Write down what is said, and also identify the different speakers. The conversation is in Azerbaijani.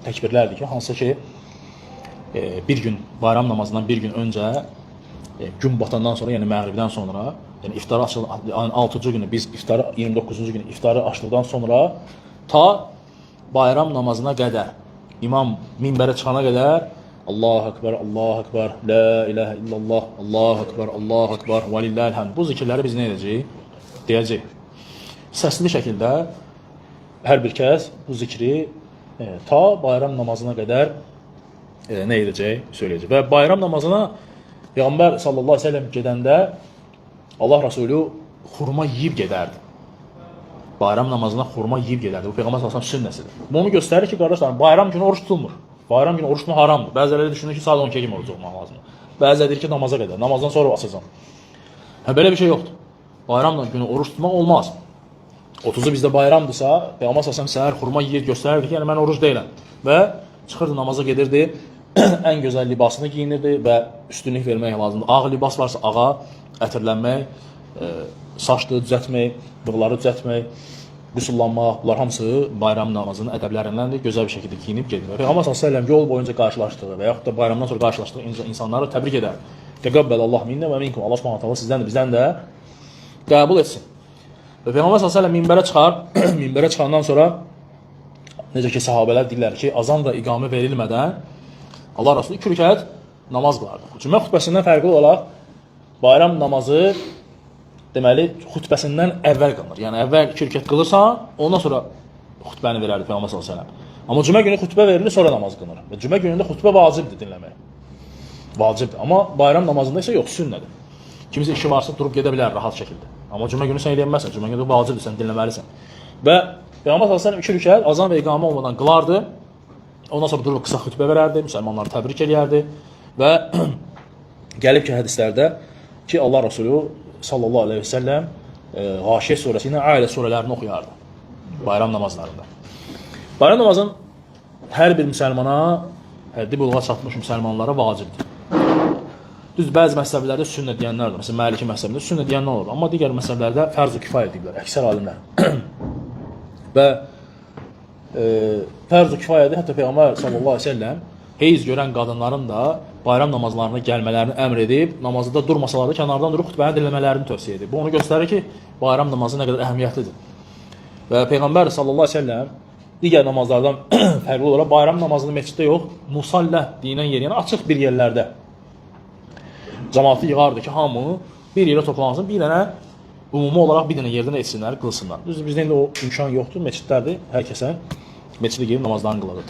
Speaker 1: təkbirlərdir ki, hansı ki bir gün bayram namazından bir gün öncə gün batandan sonra, yəni məğribdən sonra, yəni iftarı açıl ayın 6-cı günü biz iftarı 29-cu günü iftarı açdıqdan sonra ta bayram namazına qədər imam minbərə çıxana qədər Allahu Ekber, Allahu Ekber, La ilahe illallah, Allahu Ekber, Allahu Ekber, və lillahil hamd. Bu zikirləri biz nə edəcəyik? Deyəcəyik. Səsli şəkildə hər bir kəs bu zikri ta bayram namazına qədər nə edəcək? Söyləyəcək. Və bayram namazına Peyğəmbər sallallahu əleyhi və səlləm gedəndə Allah Resulü xurma yeyib gedərdi. Bayram namazına xurma yeyib gedərdi. Bu Peyğəmbər sallallahu əleyhi və səlləm sünnəsidir. Bu onu göstərir ki, qardaşlarım, bayram günü oruç tutulmur. Bayram günü oruç tutmaq haramdır. Bəziləri düşünür ki, saat 12-yə kimi oruc tutmaq lazımdır. Bəziləri deyir ki, namaza qədər. Namazdan sonra açacam. Hə belə bir şey yoxdur. Bayram günü oruç tutmaq olmaz. 30-u bizdə bayramdırsa, Peyğəmbər sallallahu əleyhi və səlləm səhər xurma yeyir, göstərirdi ki, yəni mən oruc deyiləm. Və çıxırdı namaza gedirdi, ən gözəl libasını geyinirdi və üstünlük vermək lazımdır. Ağ libas varsa ağa, ətirlənmək, saçlı düzəltmək, bığları düzəltmək, qüsullanmaq, bunlar hamısı bayram namazının ədəblərindəndir. Gözəl bir şəkildə geyinib gedir. Peyğəmbər sallallahu əleyhi və səlləm yol boyunca qarşılaşdığı və yaxud da bayramdan sonra qarşılaşdığı insanları təbrik edər. Təqabbəlallah minnə və minkum. Allah Subhanahu taala sizdən də bizdən də qəbul etsin. Və Peyğəmbər sallallahu əleyhi və səlləm minbərə çıxar. Minbərə çıxandan sonra necə ki sahabelər deyirlər ki, azan və iqamə verilmədən Allah Resulü iki rükət namaz qılardı. Cümə xutbəsindən fərqli olaraq bayram namazı deməli xutbəsindən əvvəl qılınır. Yəni əvvəl iki rükət qılırsan, ondan sonra xutbəni verərdi Peyğəmbər sallallahu əleyhi və səlləm. Amma cümə günü xutbə verilir, sonra namaz qılınır. Və cümə günündə xutbə vacibdir dinləmək. Vacibdir. Amma bayram namazında isə yox, sünnədir. Kimsə işi varsa durub gedə bilər rahat şəkildə. Amma cümə günü sən eləyə bilməzsən. Cümə günü vacibdir, sən dinləməlisən. Və Peyğəmbər sallallahu əleyhi və səlləm iki rükət azan və iqamə olmadan qılardı. Ondan sonra durub qısa xutbə verərdi, müsəlmanları təbrik eləyərdi və gəlib ki hədislərdə ki Allah Resulü sallallahu əleyhi və səlləm Qaşiyə surəsi ilə Ailə surələrini oxuyardı bayram namazlarında. Bayram namazın hər bir müsəlmana, həddi buluğa çatmış müsəlmanlara vacibdir. Düz bəzi məzhəblərdə sünnə deyənlər var. Məsələn, Maliki məzhəbində sünnə deyənlər olur. Amma digər məzhəblərdə fərz-ü kifayə deyirlər əksər alimlər. Və fərz-ü kifayədir. Hətta Peyğəmbər sallallahu əleyhi və səlləm heyz görən qadınların da bayram namazlarına gəlmələrini əmr edib, namazda durmasalar da kənardan durub xutbəni dinləmələrini tövsiyə edib. Bu onu göstərir ki, bayram namazı nə qədər əhəmiyyətlidir. Və Peyğəmbər sallallahu əleyhi və səlləm digər namazlardan fərqli olaraq bayram namazını məsciddə yox, musallə deyilən yer, yəni açıq bir yerlərdə cəmaatı yığardı ki, hamı bir yerə toplansın, bir dənə ümumi olaraq bir dənə yerdən etsinlər, qılsınlar. Düzdür, bizdə indi o imkan yoxdur, məscidlərdir, hər kəsə məscidə girib namazlarını qılır.